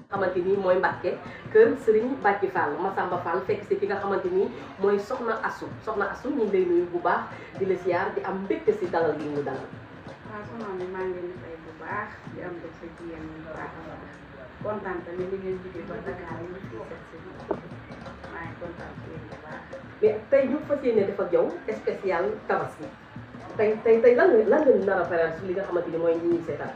xamante ni mooy Mbàkke kër Serigne Bàcci Fall Massamba Fall fekk si ki nga xamante ni mooy Soxna Astou ñu ngi lay nuyu bu baax di la siyaar di am mbégte si dalal gi ñu dalal. waaw soxna mi maa ngi leen di fay bu baax di am mbégte ci yéen bu baax a baax kontaan tamit li ngeen jógee ba Dakar yi ñu fii seet si maa ngi kontaan ci yéen bu baax. mais tey ñu fas yéene def ak yow spécial tabaski tey lan nga nar a faral si li nga xamante ni mooy ñi ñuy seetaan.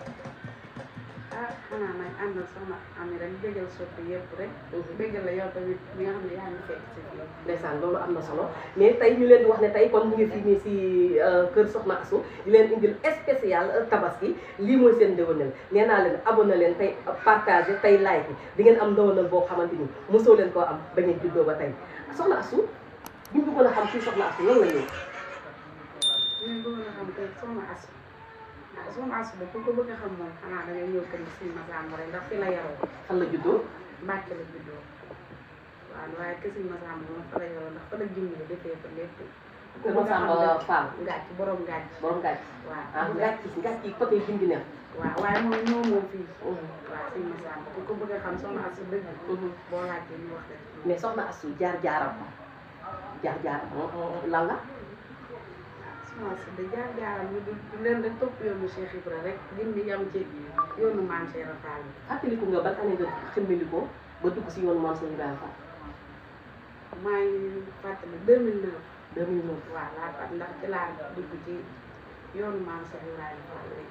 ah xanaa nag ànd ak soxna Ami rek bégal soppi yëpp rek. bégal la yow tamit li nga xam ne yaa ngi fekk si biir. ndeysaan loolu am na solo mais tey ñu leen di wax ne tey kon mu ngi fii nii si kër Soxna Astou di leen indil spécial tabaski lii mooy seen ndéwénal nee naa leen abonné leen tey partagé tey like di ngeen am ndéwénal boo xamante ni mosoo leen koo am ba ngeen juddoo ba tey Soxna Astou bu ñu bëggoon a xam fii Soxna Astou lan la ñëw. ñu bëggoon a xam tey Soxna Astou Soxna Astou ba ku ko bëgg a xam moom xanaa da ngay ñëw kër si Massamba rek ndax fi la yaroo. fan la juddoo. Mbàkke la juddoo waaw waaye kër si Massamba moom fa la yaroo ndax fa la jëmmi defee fa lépp. kër Massamba Fall. Ngàcc borom Ngàcc. borom Ngàcc. waaw ah Ngàcc yi côté Jimbi neex. waaw waaye moom moom fii. waaw si Massamba ku ko bëgg a xam Soxna Astou dëgg. boo laajtee ñu wax rek. mais Soxna Astou jaar-jaaram lan la. Soxna Astou de jaar-jaaram ñu du leen rek topp yoonu Cheikh Ibra rek gën di yam ci yoonu Maam Cheikh Fall. fàttaliku nga ban année nga xëmmali ko ba dugg si yoonu Maam Cheikh Ibrahima Fall. maa ngi fàttali 2009. 2009 waaw laa fàtt ndax ci laa dugg ci yoonu Maam Cheikh Ibrahima Fall rek.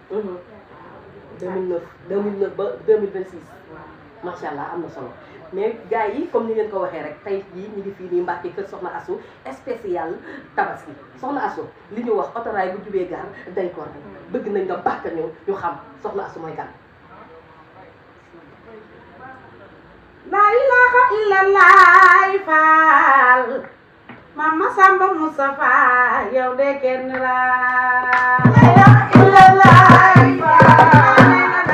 2009 ba 2026. waaw macha allah am na solo mais gars yi comme ni ngeen ko waxee rek tey jii ñu ngi fii nii Mbàkke kër Soxna Astou spécial tabaski Soxna Astou li ñu wax otoraay bu jubee gaar dañ ko rek bëgg nañ nga bàkk ñu xam Soxna Astou mooy kan. la ilaha illallah Fall Maam Massamba Moustapha yow de kenn la ilaha illallah Fall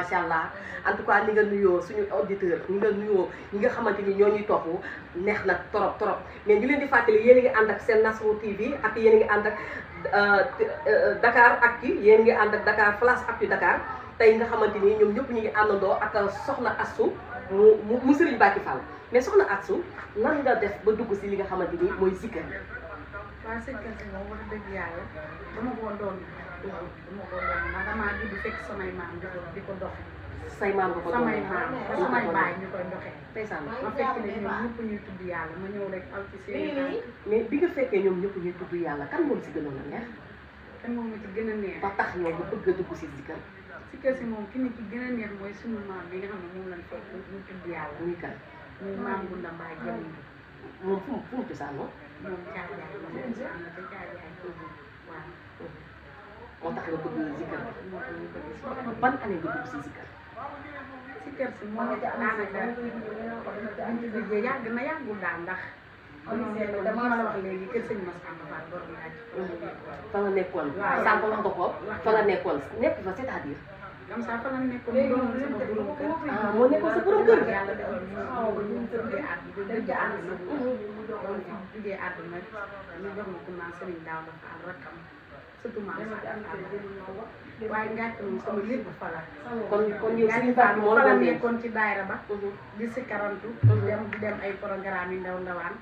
macha allah en tout cas ni nga nuyoo suñu auditeur ni nga nuyoo ñi nga xamante ni ñoo ñuy topp neex na trop trop mais ñu leen di fàttali yéen a ngi ànd ak seen Nasrou TV ak yéen a ngi ànd ak Dakar Actu yéen a ngi ànd ak Dakar Flash Actu Dakar tey nga xamante ni ñoom ñëpp ñu ngi àndandoo ak soxna Astou mu Serigne Mbacké Fall mais soxna Astou nan nga def ba dugg si li nga xamante ni mooy zikkar. waaw sikkar si moom wax dëgg yàlla dama ko doon ndax damaa judd fekk samay maam di ko doxe say maam nga ko doon samay maam ba samay baay ñu koy doxee ndeysaan ma fekk ne ñoom ñëpp ñuy tudd yàlla ma ñëw rek aw ci seen i mais bi nga fekkee ñoom ñëpp ñuy tudd yàlla kan moom si gënoon a neex kan moom ma ci gën a neex ba tax yow nga bëgg a dugg si zikkar sikkar si moom ki ni ci gën a neex mooy sunu maam bi nga xam ne moom lañ fekk ñu tudd yàlla muy kan muy maam Gunda Mbaay jëm moom fu mu cosaanoo moom caajaay la moom am na te caajaay waaw moo tax nga bëgg zikkar moo tax ñu bëgg si ban année nga dugg si zikkar sikkar si moom daanaka ñu ci liggéey yàgg na yàggul daal ndax dama la wax léegi kër sëñ Massamba Fall borom laaj fa nga nekkoon waaw sànq wax nga ko fa nga nekkoon nekk fa c'est-à-dire comme ça fa la nekkoon mu doon sama borom kër ah moo nekkoon sa borom kër yàlla defal ñu tuddee àdduna dëgg àdduna doon fi jugee àdduna ñu jox ma ku naan Sëriñ Daawda Fall rakkam surtout maam Fall waaye ngàcc moom sama lépp fa la kon yow Serigne Fall moo la fa la doon denc nekkoon ci daayra ba di si karantu di dem ay programme yi ndaw ndawaan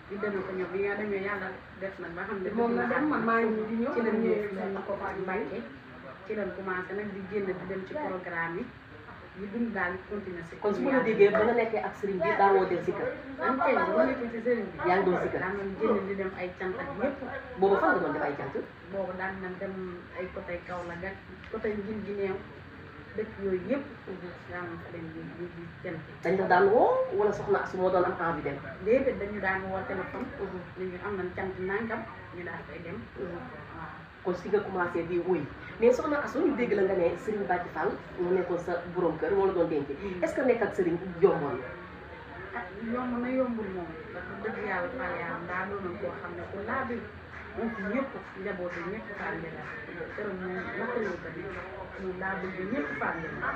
di dem ko ñëw bi nga demee yàlla def na ba xam ne moom la dem man maa ngi di ñëw ci lañ ñëw fi ko fa Mbàkke ci lañ commencé nag di génn di dem ci programme yi di dund daal di continuer si kon su ma la déggee ba nga nekkee ak Serigne bi daawoo dem zikkar dañ koy ba nekkee ci sëriñ bi yaa ngi doon zikkar daan nañ génn di dem ay cant ak ñëpp boobu fan nga doon def ay cant boobu daan nañ dem ay côté Kaolack ak côté Njin gi neew dëkk yooyu yëpp daan nañ fa dem di cant dañ la daan woo wala soxna Astou moo doon am envie dem déedéet dañu daan woo téléphone ni ñu am nañ cant nangam ñu daal fay dem waaw kon si nga commencé di wuy mais soxna Astou ñu dégg la nga ne Serigne Mbacké Fall mu nekkoon sa borom kër moo la doon denc est-ce que nekk ak Serigne yomboon ah yomb na yombul moom ndax dëgg yàlla Fall yàlla daa doonoon koo xam ne ku laa bi moom fi ñëpp njabootu ñëpp fànde la këram moom naka lay ko def moom daa bëgg ñëpp fànde la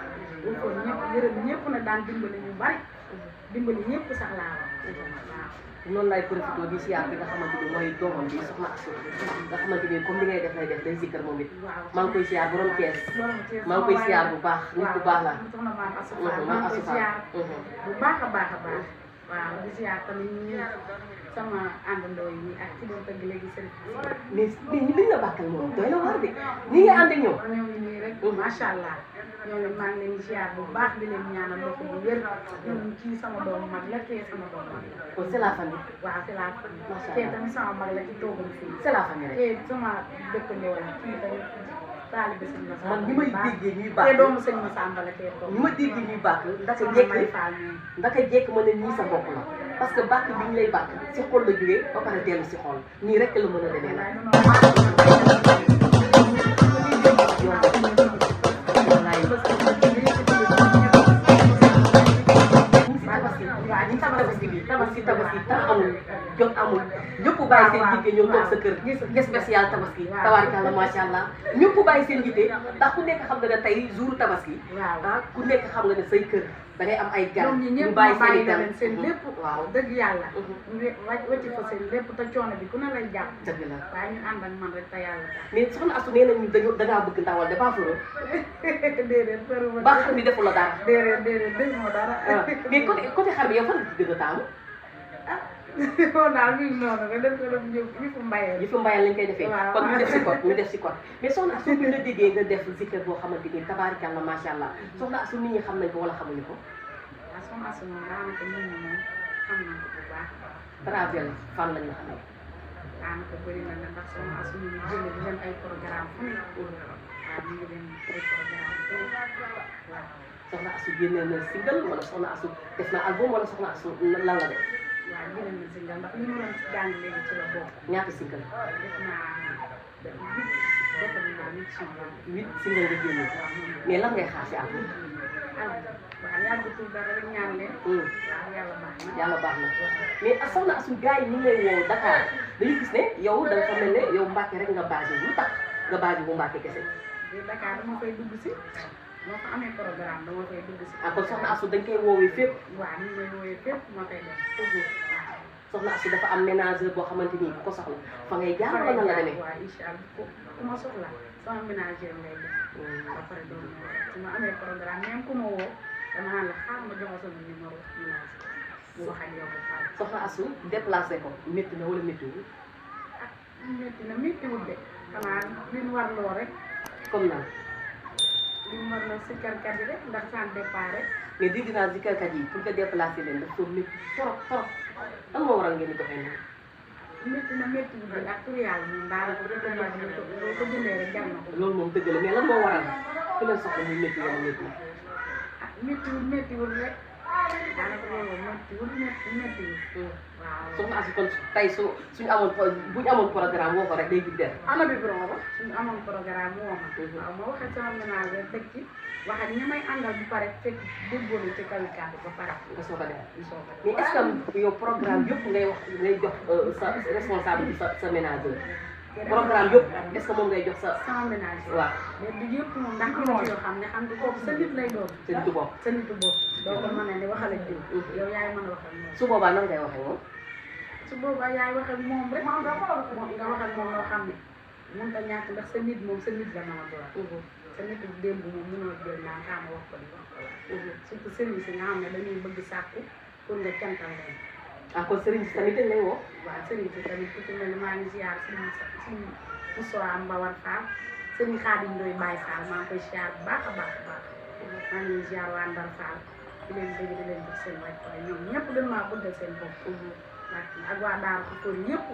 bu ko ñëpp yërëm ñëpp na daan dimbali ñu bari dimbali ñëpp sax laa wax waaw noonu laay profité di siyaar bi nga xamante ni mooy doomam bi soxna Astou nga xamante ni comme li ngay def lay def day zikkar moom it waaw maa ngi koy siyaar borom Thiès maa ngi koy siyaar bu baax nit ku baax la soxna maam Astou Fall maam maa ngi Astou koy Fall siyaar bu baax a baax a baax waaw di siyaar tamit ñi sama àndandoo yi ak ci doon tëgg léegi sëriñ mais ñi liñ la bàkkal moom doy na war de ñi nga ànd ak ñoom ñoo ngi nii rek macha allah ñoom it maa ngi leen di siyaar bu baax di leen ñaanal loxo bu wér ñoom kii sama doomu mag la kee sama doomu mag la kon c'est la famille waaw c'est la Macha kee Allah. tamit sama mag la ci toogul fii c'est la famille rek kee sama dëkkandoo la kii tamit taalibe sëñ Massamba man ñi may déggee ñuy baax kee doomu sëñ Massamba la kee toog ñi ma déggee ñuy baax ndaka sama jekk may faal nii ndaka jekk ma ne ñii sa bopp la parce que bàkk bi ñu lay bàkk si xol la jógee ba pare dellu si xol nii rek la mën a demee nag tabaski temps amul jot amul ñëpp bàyyi seen yitte ñëw toog sa kër spécial tabaski tabaarkalla macha allah ñëpp bàyyi seen yitte ndax ku nekk xam nga ne tey jour tabaski ah ku nekk xam nga ne say kër da ngay am ay gan ñoom ñi ñu ñëpp bàyyi bàyyi seen i na gan leen seen lépp waaw dëgg yàlla wàcc fa seen lépp te coono bi ku ne lay jàpp dëgg la waaye ñu ànd ak man rek te yàlla tax mais soxna Astou nee nañu dañu dangaa bëgg ndawal de pas foro déedéet përuma ba xam ni defu la dara déedéet dégg moo dara mais côté xam yow fan nga ci gën a taamu ah moom daal mi ngi noonu rek dañ ko doon ñëw fi fu mbayee yi fi mbayal lañ koy defee waaw. kon ñu def si kot ñu def si kot mais soxna Astou bu ñu la déggee nga def zikkar boo xamante ni tabaarkalla macha allah soxna Astou nit ñi xam nañ ko wala xamuñu ko waaw soxna Astou moom daanaka nit ñi moom xam nañ ko bu baax travel fan lañ la xamee daanaka bëri na ndax soxna Astou ñu ngi génn di dem ay programme fu ne waaw ñu ngi dem ay programme fu ne waaw soxna Astou génnee na single wala soxna Astou def na album wala soxna Astou lan la def waaw génn na single ndax li mu doon jàng léegi ci la bokk ñaata single def naa defal naa 8 son 8 single nga génne mais lan ngay xaar si album waaw yàggatul dara rek ñaan leen waaw yàlla baax na yàlla baax na mais soxna Astou gars yi ñu ngi lay woo Dakar dañu gis ne yow da nga fa mel ne yow Mbàkke rek nga basé lu tax nga basé bu Mbàkke kese di Dakar dama koy dugg si moo fa amee programme dama koy dugg si. ah kon soxna Astou dañ koy woowee fépp. waaw ni may woowee fépp ma koy def. waaw soxna Astou dafa am ménageur boo xamante ni ku ko soxla fa ngay jaar wala nan la demee. waaw incha allah ku ma soxla sama ménagère ngay def. ba pare doon su ma amee programme même ku ma woo dama naan la xaar ma jox sama numéro ménagère mu wax ak yow ba pare. soxna Astou déplacé ko métti na wala méttiwul. ah métti na méttiwul de xanaa li ñu war loo rek. comme nan. li mu war loo si karkat yi rek ndax sans départ rek. mais dégg naa zikarkat yi pour que déplacer leen daf ko métti trop trop lan moo waral ngeen di doxee noonu. métti na méttiwul de ndax tur yàlla moom daanaka loo ko jëndee rek jar na ko. loolu moom dëgg la mais lan moo waral ku leen soxla muy métti wala métti. ah méttiwul rek daanaka loolu méttiwul. waaw soxna Astou kon tey suñu amoon buñu amoon programme woo ko rek day gis ana bi borom ba suñu amoon programme woo ma. waaw ma wax ak sama ménagère teg ci wax ak ñi may àndal bu pare fekk déggoo na ci kaw kàddu ba pare. nga soog a def soo ko def mais est-ce que yow programme yëpp ngay jox sa responsable bi sa ménageur programme yëpp est-ce que moom ngay jox sa. sama ménagère. waaw mais du yëpp moom ndax am na yoo xam ne xam nga kooku sa nit lay doon. sa nitu bopp. sa nitu bopp doo ko mën a ne waxal ak jiw. yow yaay mën a wax ak moom. su boobaa nan ngay waxee moom. su boobaa yaay wax ak moom rek nga wax ak moom loo xam ne mënut a ñàkk ndax sa nit moom sa nit la mën a doon. sa nitu démb moom mënoo jël naa xaama wax ko ni wax ko la. surtout service yi nga xam ne dañuy bëgg sàkku pour nga cantal leen. ah kon sëriñ si tamit dañ lay woo. waaw sëriñ si tamit ku ci mel ni maa ngi ziar suñu Moussa Mbawar Fall sëriñ Xaadim Ndoy Baye Fall maa ngi koy ziar bu baax a baax a baax. maa ngi ziar waa Ndar Fall di leen bëgg di leen jox seen wàccuwaay ñoom ñëpp dañ maa bëggal seen bopp. ak waa Daaru Xutóor yëpp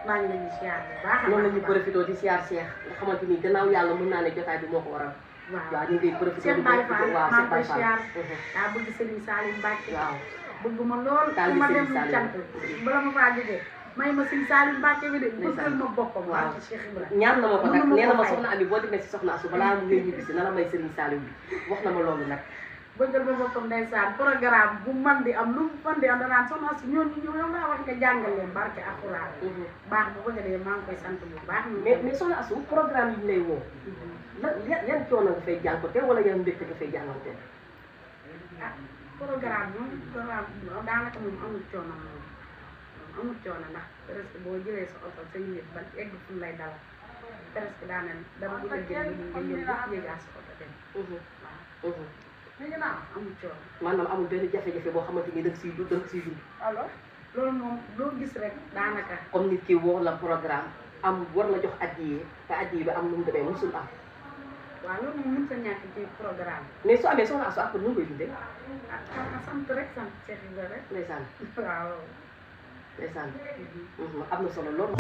maa ngi leen di ziar bu baax a baax. noonu la ñuy profité di ziar Cheikh nga xamante ni gannaaw yàlla mën naa ne jotaay bi moo ko waral. waaw ñu ngi profité Cheikh Baye Fall waaw maa ngi koy Cheikh Baye ziar. Fall. daa bëgg Serigne Salim Mbacke. waaw bëgg ma lool Taal fu bi ma dem Serigne Salim. cant bala ma faa jógee may ma Serigne Salim Mbacke bi de bëggal ma boppam. waaw ci Cheikh Ibrahima. ñaan na ma ko nag mënuma nee na ma ko fay. soxna Ami boo demee si soxna Astou balaa mu ngay ñibbisi na la may Serigne Saliou bi wax na ma loolu nag. bëggal ma boppam ndeysaan programme bu man di am lu mu man di am danaan soxna si ñooñu ñëw yow laa wax nga jàngal leen barke alxuraan. baax bu bëgg a dee maa ngi koy sant bu baax. mais soxna Astou programme yi ñu lay woo yan coono nga fay jànkuwante wala yan mbégte nga fay jànkuwante. ah programme daanaka moom amul coono moom amul coono ndax presque boo jëlee sa oto sa yéeg ba egg fu lay dalal presque daanaka dama bëgg a jël nga yëg yëpp yëgaat sa oto dem. waaw amul coono. maanaam amul benn jafe-jafe boo xamante ni da nga siy dund. alors loolu moom loo gis rek daanaka. comme nit ki woo la programme am war la jox addiye te addiye bi am lu mu demee musul am. waaw loolu moom mënut a ñàkk ci programme. mais su amee soxna Astou après nu mu koy dundee. ah xanaa sant rek sant Cheikh Ibrahima rek. ndeysaan waaw. ndeysaan am na solo lool.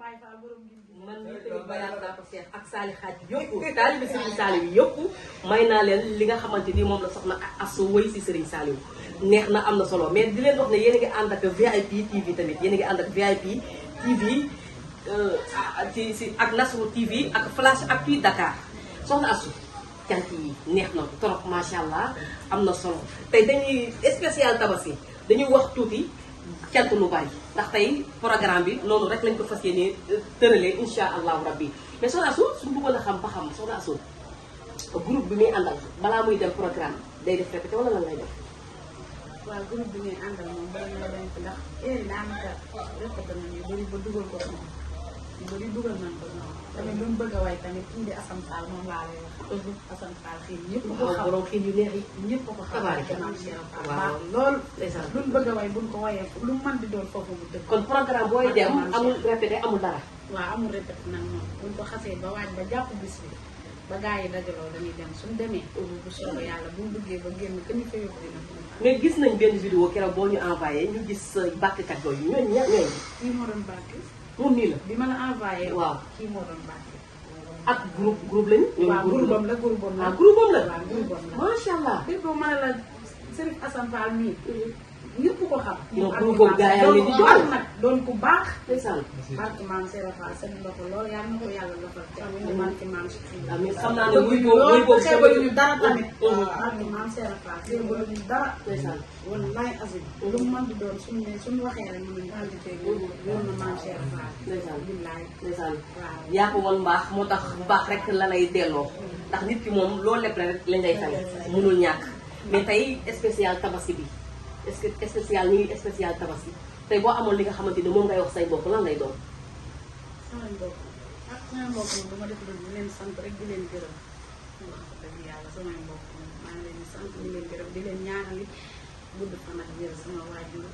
Baye Fall borom gindi. man mii tamit bayaat naa ko Cheikh ak Sali xaaj yëpp taalibe Serigne Saliou yëpp may naa leen li nga xamante ni moom la soxna Astou wëy si Serigne Saliou neex na am na solo mais di leen wax ne yéen a ngi ànd ak VIP TV tamit yéen a ngi ànd ak VIP TV si ak Nasrou TV ak Flash Actu Dakar soxna Astou cant yi neex na trop macha allah am na solo tey dañuy spécial tabaski dañuy wax tuuti cant lu bari ndax tey programme bi noonu rek lañ ko fas yéene tëralee incha allahu rabbi mais soxna Astou suñu bëggoon a xam ba xam soxna Astou groupe bi muy àndal balaa muy dem programme day def répété wala lan lay def. waaw groupe bi ngay àndal moom bala nga leen ci ndax daanaka répété nañu bëri ba dugal ko moom ñu bëri dugal nañ ko moom tamit lu mu bëgg a way tamit kii di Assane Fall moom laa lay wax. Assane Fall xëy ñëpp ko xam borom xiin yu neex yi. ñëpp ko xam maam Cheikh Fall baax waaw loolu ndeysaan. luñ bëgg a way buñ ko wayee lu mu mën di doon foofu mu dëkk. kon programme booy dem amul répété amul dara. waaw amul répété nag moom buñ ko xasee ba waaj ba jàpp bis bi ba gars yi dajaloo dañuy dem suñ demee bu soobee yàlla buñ duggee ba génn que ñu fa yóbbu dina ko mais gis nañ benn vidéo keroog boo ñu envoyé ñu gis bàkkkat yooyu ñooñu ñooñu. kii moo doon bàkk moom nii la. bi ma la envoyé waaw kii moo doon bàkk ak groupe lañu. waaw groupe am la groupe am la ah groupe am la. waaw groupe am la macha allah. lépp ma ne la Serif Assane Fall mii ñëpp ko xam donc groupe boobu gars yaa ngi leen di jox nag doon ku baax ndeysaan. barke maam Serif Fall seen ndox loolu yàlla na ko yàlla defal ci amuñu barke maam si amiin xam naa ne wuy boobu wuy boobu xeebaluñu dara tamit barke maam Serif Fall xeebaluñu dara ndeysaan. wallaay azim lu mu mën di doon suñu waxee rek mënuñu andi yoon na maam Cheikh Fall ndeysaan. billaay ndeysaan. waaw yaa ko woon mbaax moo tax mbaax rek la lay delloo ndax nit ki moom loolu lépp rek lañ lay fay mënul ñàkk mais tey spécial tabaski bi est-ce que spécial ñu ngi spécial tabaski tey boo amoon li nga xamante ni moom ngay wax say mbokk lan lay doon. samay mbokk samay mbokk moom dama def di leen sant rek di leen gërëm wax dëgg yàlla samay mbokk moom maa ngi leen di sant di leen gërëm di leen ñaanal it gudd fan ak wér sama waajur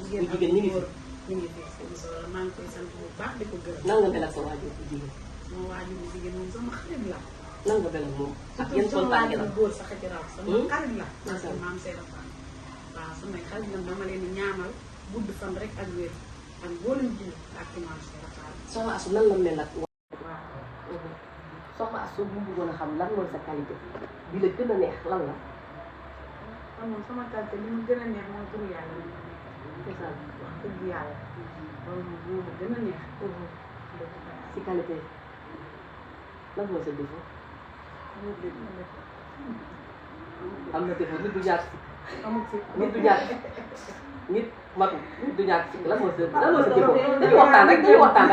jigéen ak ñu ngi góor ñu ngi fi seen solo maa ngi koy sant bu baax di ko gërëm nan nga mel ak sa waajur bu jigéen. sama waajur bu jigéen moom sama xarit la nan nga mel ak moom. ak yan sama kontaan waajur la. bu góor sax ci raw sama xarit la parce que ndeysaan. maam Seydou Fall waaw samay xarit la dama leen di ñaanal gudd fan rek ak wér ak mboolem jullit ak ci maam Seydou Fall soxna Astou nan la mel ak. waaw soxna Astou bu bëggoon a xam lan mooy sa qualité bi la gën a neex lan la. kon moom sama qualité li mu gën a neex mooy turu yàlla la ndeysaan. wax dëgg yàlla loolu moom moo ma gën a neex si qualité lan mooy sa défaut. am na défaut nit du ñàkk amul si nit du ñàkk nit matu nit du ñàkk lan mooy sa défaut dañuy waxtaan rek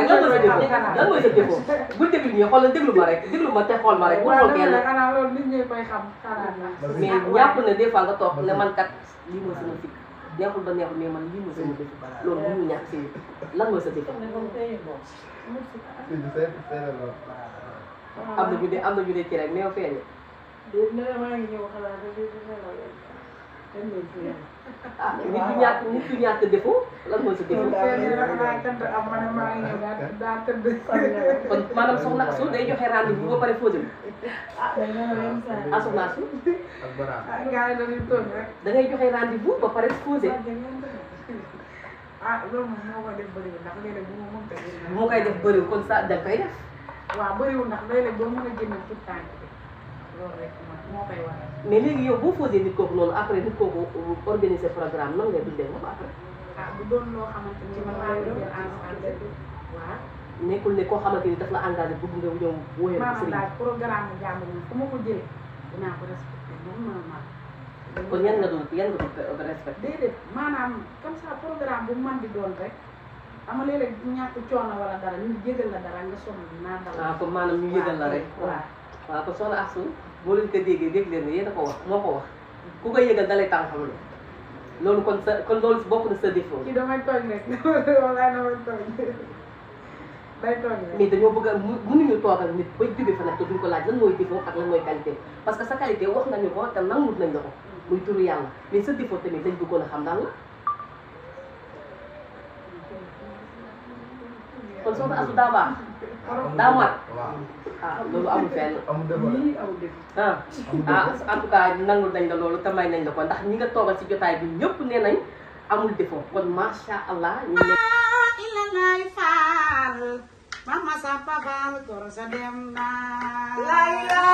lan mooy sa défaut lan mooy sa défaut bul déglu ñi xoolal déglu ma rek déglu ma te xool ma rek bul xool kenn xanaa loolu nit ñi koy xam xanaa la mais ñàpp ne des fois nga toog ne man kat lii mooy sama sikk neexul ba neexul mais man lii mooy sama défaut loolu mënul ñàkk si nit lan mooy sa défaut am na ñu dee ci rek mais feeñe maa ngi ñëw xanaa ah nit du ñàkk défaut lan mooy sa défaut kon maanaam soxna Astou day joxe rendez-vous ba pare posé ah soxna Astou da ngay joxe rendez-vous ba pare posé loolu moom moo koy def bëriwul ndax léeg-léeg bu ma mënta génn bu ma koy def bëriwul kon sa da koy def waaw bëriwul ndax léeg-léeg doo mën a génn tout tànk bi loolu rek moo koy waral mais léegi yow boo posé nit kooku noonu après nit kooku organiser programme nan ngay dundee moom après bu doon loo xamante ni man maa ngi jël engagé waaw nekkul ne koo xamante ni daf la engagé bëgg nga ñëw wóyal maanaam sëriñ daal programme mu jàmm moom fu ma ko jëlee dinaa ko respecté moom normal kon yan nga doon respecté déedéet maanaam comme ça programme bu man di doon rek ama léeg-léeg ñàkk coono wala dara ñu jégal la dara nga sonn naa dal ah kon maanaam ñu yëgal la rek waaw waaw kon soxna Astou boo leen ko déggee dégg leen ne yéen a ko wax moo ko wax ku koy yëgal dalay tànqam la loolu kon loolu bokk na sa défaut kii damay tooñ rek wala damay tooñ day tooñ rek mais dañoo bëgg a mënuñu toog ak nit ba jóge fa nag te duñ ko laaj lan mooy défaut ak lan mooy qualité parce que sa qualité wax nañu ko te nangul nañ la ko muy turu yàlla mais sa défaut tamit dañ bëggoon a xam daal la kon soxna Astou daa baax daa mat ah loolu amul fenn ah en tout cas nangul nañ la loolu te may nañ la ko ndax ñi nga toogal ci jotaay bi ñëpp nee nañ amul défaut kon macha allah ñu ne Mama Samba Fall Goro sa dem na Layla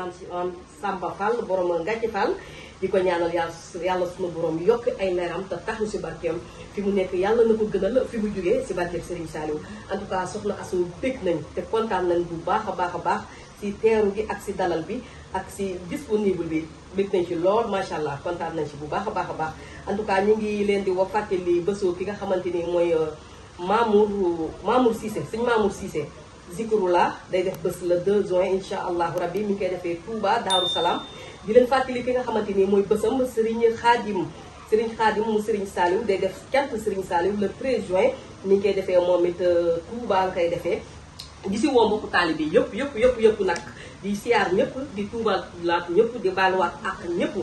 maam Samba Fall borom Ngàcci Fall di ko ñaanal yàlla sunu borom yokk ay leeram te taxu si barkeem fi mu nekk yàlla na ko gënal fi mu jógee si barkeem Serigne Saliou en tout cas soxna Asou bég nañ te kontaan nañ bu baax a baax si teeru gi ak si dalal bi ak si disponible bi bég nañ ci lool macha allah kontaan nañ ci bu baax a baax a baax en tout cas ñu ngi leen di wax fàttali bésu ki nga xamante ni mooy Mamour Cissé sëñ Mamour Cissé Zikrullah day def bés le 2 juin incha allahu rabbi mi ngi koy defee Touba Daaru Salaam di leen fàttali ki nga xamante ni mooy bésam Serigne Khadim mu Serigne Saliou day def cant Serigne Saliou le 13 juin ni ngi koy defee moom it Touba la koy defee di si woo mbokku taalibe yëpp nag di siyaar ñëpp di tuubal laat ñëpp di baaluwaat àq ñëpp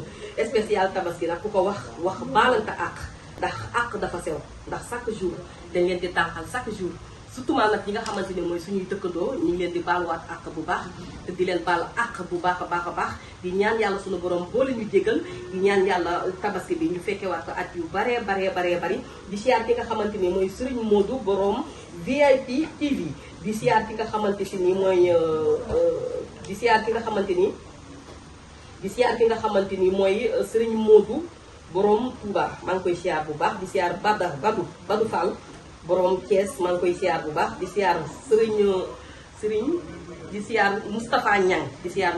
spécial tabaski nag ku ko wax baalante àq ndax àq dafa sew ndax chaque jour dañ leen di tànqal chaque jour surtout nag ñi nga xamante ne mooy suñuy dëkkandoo ñu ngi leen di baaluwaat àq bu baax te di leen baal àq bu baax a baax di ñaan yàlla suñu borom boole ñu jégal di ñaan yàlla tabaski bi ñu fekkewaat ko at yu baree bari di siyaar ki nga xamante ni mooy Serigne Modou borom VIP TV di siyaar ki nga xamante si ni mooy di siyaar ki nga xamante ni mooy Serigne Modou borom Touba maa ngi koy siyaar bu baax di siyaar Badou Fall borom Thiès maa ngi koy siyaar bu baax di siyaar Serigne di siyaar Moustapha Niang di siyaar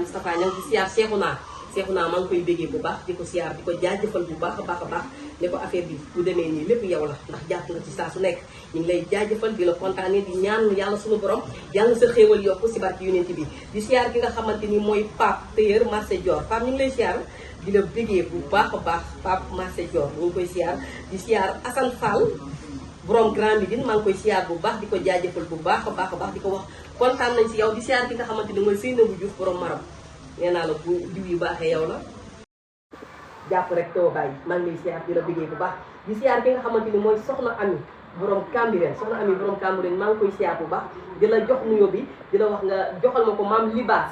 Cheikhouna maa ngi koy béggee bu baax di ko siyaar di ko jaajëfal bu baax a baax ne ko affaire bi bu demee nii lépp yow la ndax jàpp nga ci saa su nekk ñu ngi lay jaajëfal di la kontaane di ñaan yàlla suñu borom yàlla sa xéewal yokk si barke yonent bi di siyaar ki nga xamante ni mooy Pape Tailleur marché Dior Pape ñu ngi lay siyaar di la béggee bu baax a baax Pape marché Dior ñu ngi koy siyaar di siyaar Assane Fall borom Grand Médine maa ngi koy siyaar bu baax di ko jaajëfal bu baax a baax di ko wax kontaan nañ si yow di siyaar ki nga xamante ni mooy Seynabou Diouf borom Maram nee naa la bu diw yu baaxee yow la jàpp rek too bàyyi maa ngi lay siyaar di la bëggee bu baax di siyaar ki nga xamante ni mooy soxna Ami borom Cambérène maa ngi koy siyaar bu baax di la jox nuyoo bi di la wax nga joxal ma ko maam libaas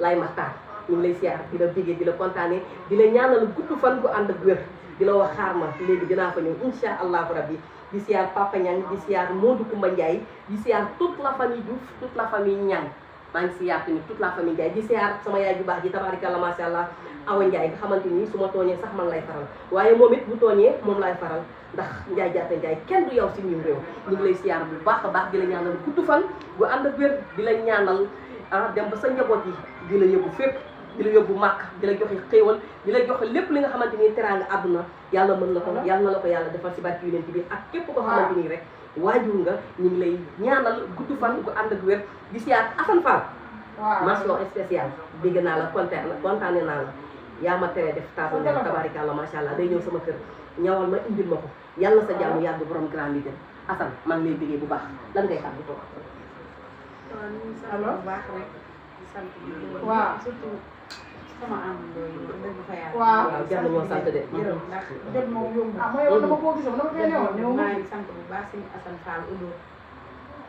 laay maxtaar ñu ngi lay siyaar di la bëggee di la kontaanee di la ñaanal gudd fan gu ànd ak wér di la wax xaar ma léegi dinaa fa ñëw insha allahu rabbi di siyaar Papa Niang di siyaar Modou Koumba Ndiaye di siyaar toute la famille Diouf toute la famille Niang maa ngi siyaar tamit toute la famille Ndiaye di siyaar sama yaay ju baax ji tabaarikàlla macha allah Awa Ndiaye nga xamante ni su ma tooñee sax man lay faral waaye moom it bu tooñee moom lay faral ndax Ndiaye jaata Ndiaye kenn du yow si ñun réew ñu ngi lay siyaar bu baax a baax di la ñaanal gudd fan bu ànd ak wér di la ñaanal dem ba sa njaboot yi di la yóbbu fépp di la yóbbu màkk di la joxe xéewal di la joxe lépp li nga xamante ni teraanga àdduna yàlla mën na ko yàlla na la ko yàlla defal si barke yonent bi ak képp ko xamante ni rek waajur nga ñu ngi lay ñaanal gudd fan bu ànd ak wér di siyaar Assane Fall mention spéciale dégg naa la kontaane naa la yaa ma tere def table ne tabaarikàlla macha allah day ñëw sama kër ñawal ma indil ma ko yàlla sa jàmm yàgg borom Grand Médine Assane maa ngi lay bëggee bu baax lan ngay xam di toog bu baax rek di sant waaw surtout sama àndandoo yi dëgg fa yàlla waaw jar nañoo sant de jërëm ndax jot moom yomb mooy yow dama koo gisoon dama fee newoon maa ngi sant bu baax sëñ Assane Fall Udoor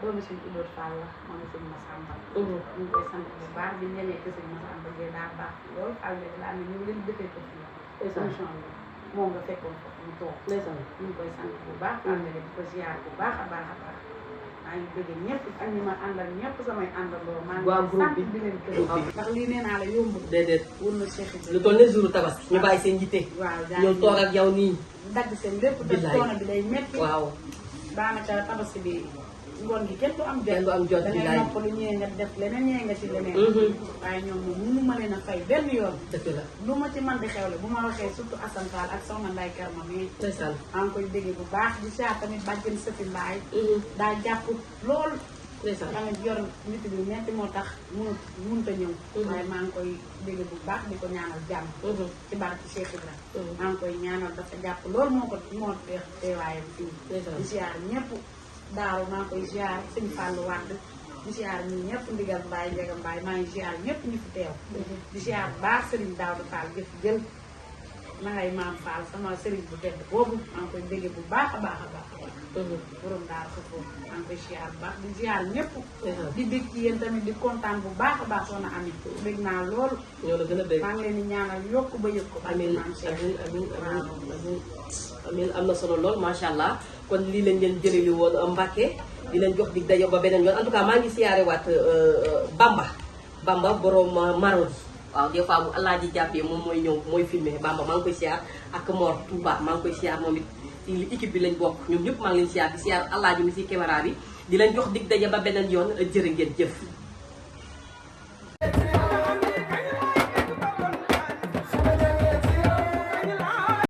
doomu sëñ Udoor Fall la moo ngi sëñ Massamba ñu ngi koy sant bu baax bi ñenee que sëñ Massamba Gueye daa baax loolu Fall bi laa ne ñu ngi leen defee ko fii émission bi moom nga fekkoon foofu mu toog ñu ngi koy sant bu baax Fall bi di ko ziar bu baax a baax maa ngi bëgg ñëpp ak ñi ma àndal ñëpp samay àndandoo maa ngi sant di leen gërëm ndax lii nee naa la yombul déedéet wër na Cheikh lu toll ne jour tabaski ñu bàyyi seen yitte waaw ñëw toog ak yow nii dagg seen lépp da coono bi day metti waaw daanaka tabaski bi ngoon gi kenn du am jot da ngay noppalu ñëwee nga def leneen ñëwee nga ci leneen waaye ñoom moom mënu ma leen a fay benn yoon dëgg la lu ma ci man di xewle bu ma waxee surtout Assane Fall ak soxna Nday Karma mi ndeysaan maa ngi koy déggee bu baax di saa tamit bàjjen Sëfi Mbaay daa jàpp lool ndeysaan tamit yor nit bi metti moo tax mënut a ñëw waaye maa ngi koy déggee bu baax di ko ñaanal jàmm ci barke Cheikh Ibra maa ngi koy ñaanal dafa jàpp loolu moo teex teewaayam fii di siyaar ñëpp daaw maa ngi koy ziar sëñ Fallou Wade di ziar ñi ñëpp ndigal Mbaye Ndiaga Mbaye maa ngi ziar ñëpp ñu fi teew di ziar baax Serigne Daouda Fall jëf jël na ngay maam Fall sama Serigne bu tedd boobu maa ngi koy dégg bu baax a baax a baax borom daal ko foofu maa ngi koy ziar bu baax di ziar ñëpp di bég ci yéen tamit di kontaan bu baax a baax soxna Ami bég naa loolu ñoo la gën a bég maa ngi leen di ñaanal yokk ba yëg ko amiin am na solo lool macha allah kon lii lañ leen jëleli woon Mbacke di leen jox dig dajo ba beneen yoon en tout cas maa ngi siyaare waat Bamba borom Marodi waaw des fois bu allah ji jàppee moom mooy ñëw mooy filmé Bamba maa ngi koy siyaar ak Mor Touba maa ngi koy siyaar moom it ci équipe bi lañ bokk ñoom ñëpp maa ngi leen siyaar di siyaar allah ji mi si caméra bi di leen jox dig dajo ba beneen yoon jërë ngeen jëf